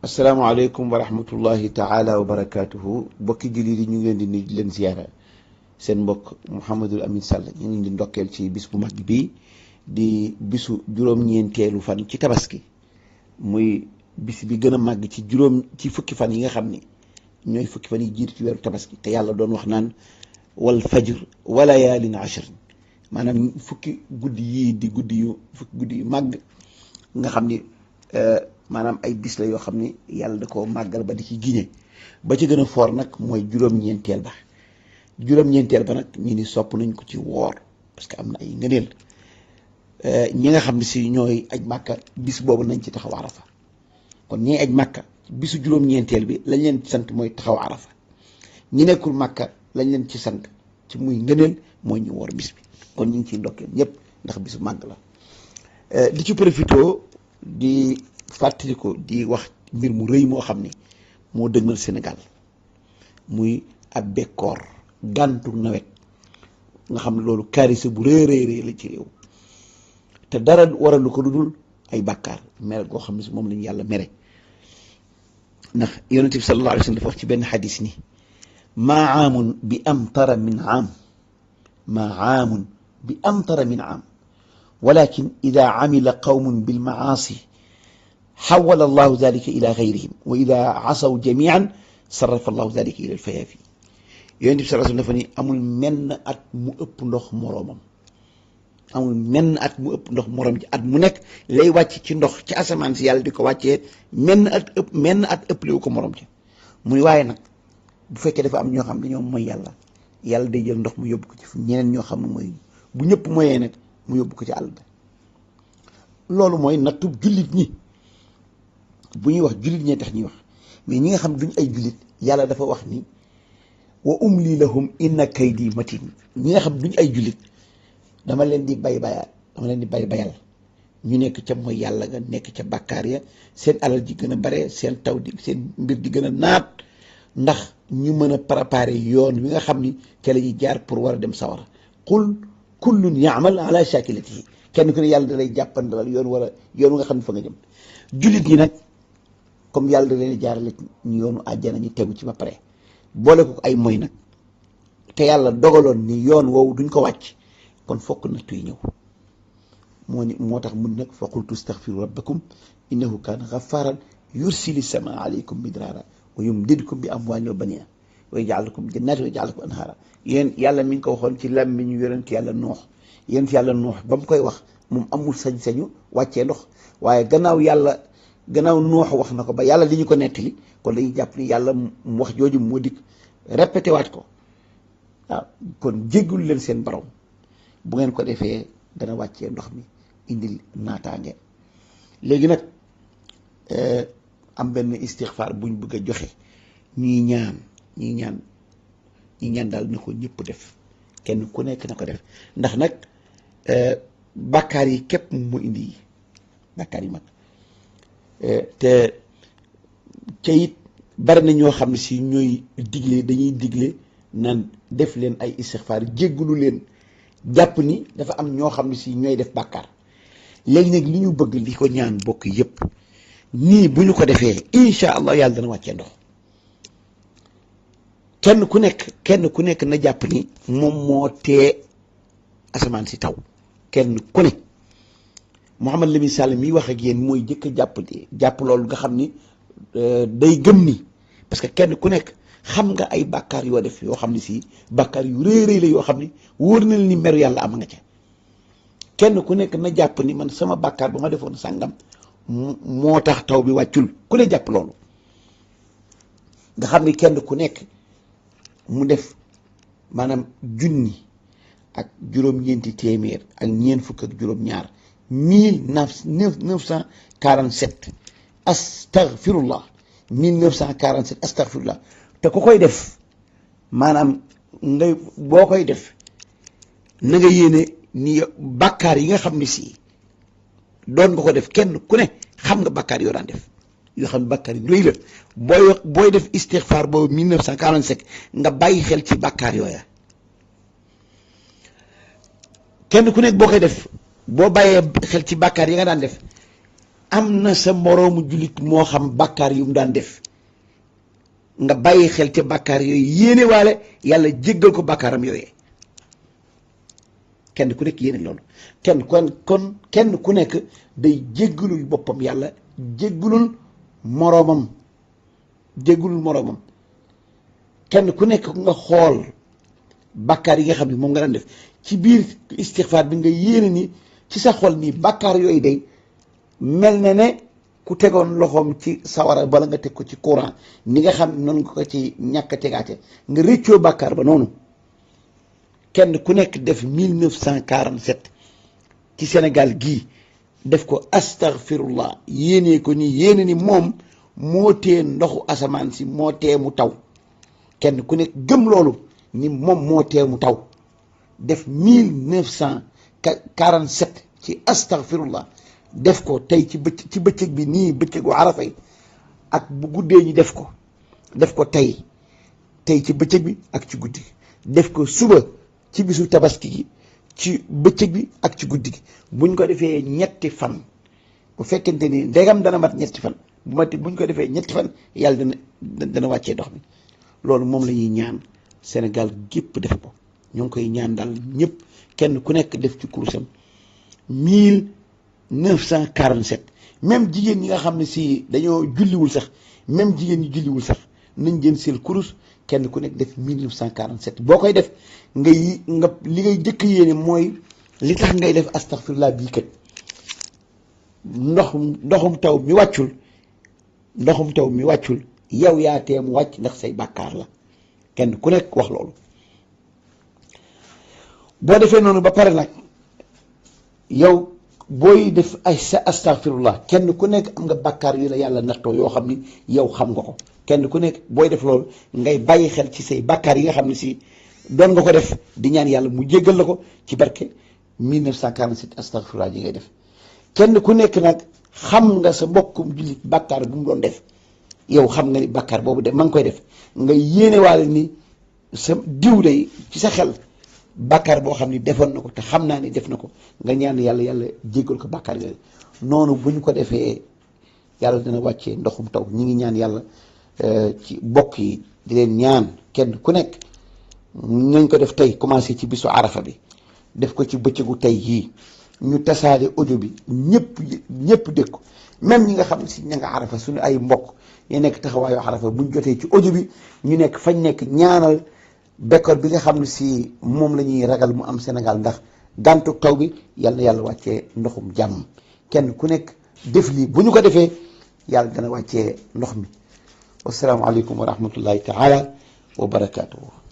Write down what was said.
asalaamaaleykum wa rahmatullahi taala wa barakaatuhu bokki jullit yi ñu ngi leen di nuyu di leen ziyaara seen mbokk Mouhamadul Amine Sall ñu ngi leen di ndokkeel ci bis bu mag bii di bisu juróom-ñeenteelu fan ci tabaski muy bis bi gën a màgg ci fukki fan yi nga xam ni ñooy fukki fan yi jiitu ci weeru tabaski te yàlla doon wax naan wal fajr wa layaalin ashr maanaam fukki guddi yii di fukki guddi yu màgg nga xam ni maanaam ay bis la yoo xam ni yàlla da koo màggal ba di ci giñe ba ci gën a foor nag mooy juróom-ñeenteel ba nag ñu ni sopp nañ ko ci woor parce que am na ay ngëneel ñi nga xam ne si ñooy aj màkka bis boobu nañ ci taxaw arafa kon ñi aj màkka bisu juróom-ñeenteel bi lañ leen ci sant mooy taxaw arafa ñi nekkul màkka lañ leen ci sant ci muy ngëneel mooy ñu woor bis bi kon ñu ngi ciy ndokkeel ñëpp ndax bisu màgg la di ci profito di fàttali ko di wax mbir mu rëy moo xam ni moo dëgmal Sénégal muy ab bekkoor gàntu nawet nga xam ne loolu kaarisa bu rëy la ci réew te dara waralu ko lu dul ay bàkkaar mere goo xam ne si moom lañu yàlla mere ndax yonent bi sallallahu alayhi wa sallam dafa wax ci benn xadis ni maa aamun bi amtara min aam walakin ida amila qawmun bilmaasi xawala allahu dalika ila gayrihim wa ida asaw jamian sarafa allahu dalika ila alfayaafi yonent bi sallallahu alayhi wa sallam dafa ni amul menn at mu ëpp ndox moroomam ci at mu nekk lay wàcc ci ndox ci asamaan si yàlla di ko wàccee menn at ëpp liwu ko moroom ci mu ni waaye nag bu fekkee dafa am ñoo xam ne ñoom mooy yàlla day jël ndox mu yóbbu ko ci ñeneen ñoo xam ne mooy bu ñëpp mooyee nag mu yóbbu ko ci àll ba loolu mooy nattub jullit ñi bu ñuy wax jullit ñee tax ñuy wax mais ñi nga xam duñ ay jullit yàlla dafa wax ni wa umli lahum inna kaydi matin ñi nga xam duñ ay jullit dama leen di bay bayal ñu nekk ca mooy yàlla nga nekk ca bàkkaar ya seen alal ji gën a bare seen taw di seen mbir di gën a naat ndax ñu mën a préparer yoon wi nga xam ni ca la ñuy jaar pour war a dem sawara qul kullun yaamal ala shakilatihi kenn ku ne yàlla da lay jàppandalal yoon nga xam ne fa nga jëm jullit ñi nag comme yàlla da leen jaarale ñu yoonu àjjana ñu tegu ci ba pare boole ko ay moy nag te yàlla dogaloon ni yoon woowu duñ ko wàcc kon fokk na tuy ñëw moo tax mun nag fa qultu astaghfiru rabbakum innahu kaana ghaffaaran yursili samaa alaykum midraara wa yumdidkum bi amwaalin wa baniina wa yaj'al lakum jannaatin wa yaj'al lakum anhaara yéen yàlla mi ngi ko waxoon ci làmmiñu yonent yàlla Nuux ba mu koy wax moom amul sañ-sañu wàccee ndox waaye gannaaw Nuux wax na ko ba yàlla li ñu ko nettali kon dañuy jàpp ni yàlla mu wax jooju moo dikk répété waat ko waaw kon jéggul leen seen borom bu ngeen ko defee dana wàccee ndox mi indil naataange léegi nag am benn istixfaar buñ bëgg a joxe ñuy ñaan daal na ko ñëpp def kenn ku nekk na ko def ndax nag bàkkaar yi képp mu indi yi bàkkaar yi mag te it bari na ñoo xam ne si dañuy digle naan def leen ay istixfaar jéggulu leen jàpp ni dafa am ñoo xam ne si ñooy def bàkkaar léegi nag li ñu bëgg li ko ñaan bokk yépp nii bu ñu ko defee incha allah yàlla dana wàccee ndox kenn ku nekk na jàpp ni moom moo tee asamaan si taw kenn ku ne Mouhamed Lamine Sall mi wax ak yéen mooy jëkk jàpp loolu nga xam ni day gëm ni parce que kenn ku nekk xam nga ay bàkkaar yoo def yoo xam ne si bàkkaar yu rëy la yoo xam ni wóor na ni meru yàlla am nga ca kenn ku nekk na jàpp ni man sama bàkkaar ba ma defoon sàngam moo tax taw bi wàccul ku ne jàpp loolu nga xam ni kenn ku nekk mu def maanaam junni ak juróom-ñeenti téeméer ak ñeent fukk ak juróom-ñaar 1947 astaghfirullah 1947 astaghfirullah te ku koy def maanaam boo koy def na nga yéene ni bàkkaar yi nga xam ne si doon nga ko def kenn ku ne xam nga bàkkaar yoo daan def yoo xam ne bàkkaar yi rëy la booy def istixfaar boobu 1947 nga bàyyi xel ci bàkkaar yooya kenn ku nekk boo koy def boo bàyyee xel ci bàkkaar yi nga daan def am na sa moroomu jullit moo xam bàkkaar yu mu daan def nga bàyyi xel te bàkkaar yooyu yéene waale yàlla jéggal ko bàkkaaram yooyee. kenn ku nekk yéene loolu kenn ku nekk day jéggalul boppam yàlla jéggalul moroomam kenn ku nekk nga xool bàkkaar yi nga xam ne moom nga daan def ci biir istixfaar bi nga yéene ni ci sa xol nii bàkkaar yooyu day mel na ne ku tegoon loxoom ci sawara bala nga teg ko ci courant ni nga xam noonu nga ko ci ñàkk a tegaate nga rëccoo bàkkaar ba noonu. kenn ku nekk def 1947 ci Sénégal gii def ko astaghfirullah yéenee ko nii yéene ni moom moo tee ndoxu asamaan si moo tee mu taw kenn ku nekk gëm loolu ni moom moo tee mu taw def 1947 ci astaghfirullah def ko tey ci bëccëg bi nii bëccëgu Arafa yi ak bu guddee ñu def ko tey ci bëccëg bi ak ci guddi def ko suba ci bisu tabaski gi ci bëccëg bi ak ci guddi gi buñ ko defee ñetti fan bu fekkente ni ndegam dana mat ñetti fan buñ ko defee ñetti fan yàlla dana wàccee ndox mi loolu moom la ñuy ñaan Sénégal gépp def ko ñoo ngi koy ñaan daal ñëpp kenn ku nekk def ci kurusam 1947 même jigéen ñi nga xam ne si dañoo julliwul sax même jigéen ñi julliwul sax nañ jël seen kurus kenn ku nekk def 1947 boo koy def li ngay jëkk yéene mooy li tax ngay def astaghfirullah bii kat ndoxum taw mi wàccul yow yaa tee mu wàcc ndax say bàkkaar la kenn ku nekk wax loolu. boo defee noonu ba pare nag yow booy def ay sa astaghfirullah kenn ku nekk am nga bàkkaar yu la yàlla nattoo yoo xam ni yow xam nga ko kenn ku nekk booy def loolu ngay bàyyi xel ci say bàkkaar yi nga xam ne si doon nga ko def di ñaan yàlla mu jéggal la ko ci barke 1947 astaghfirullah ji ngay def. kenn ku nekk nag xam nga sa mbokkum jullit bàkkaar bu mu doon def yow xam nga ni bàkkaar boobu de ma ngi koy def nga yéene waale ni sa diw day ci sa xel bàkkaar boo xam ni defoon na ko te xam naa ni def na ko nga ñaan yàlla jéggal ko bàkkaar yooyu noonu bu ñu ko defee yàlla dina wàccee ndoxum taw ñi ngi ñaan yàlla ci bokk yi di leen ñaan kenn ku nekk nañ ko def tey commencé ci bisu arafa bi def ko ci bëccëgu tey yii ñu tasaare audio bi ñëpp dégg ko même ñi nga xam ne si ña nga arafa suñu ay mbokk ñu nekk taxawaayu arafa buñ jotee ci audio bi ñu nekk fañ nekk ñaanal bekkoor bi nga xam ne si moom la ñuy ragal mu am Sénégal ndax gàntu taw bi yal na yàlla wàccee ndoxum jàmm kenn ku nekk def lii bu ñu ko defee yàlla dana wàccee ndox mi. wassalaamu aleykum wa rahmatullahi taala wa barakaatuhu.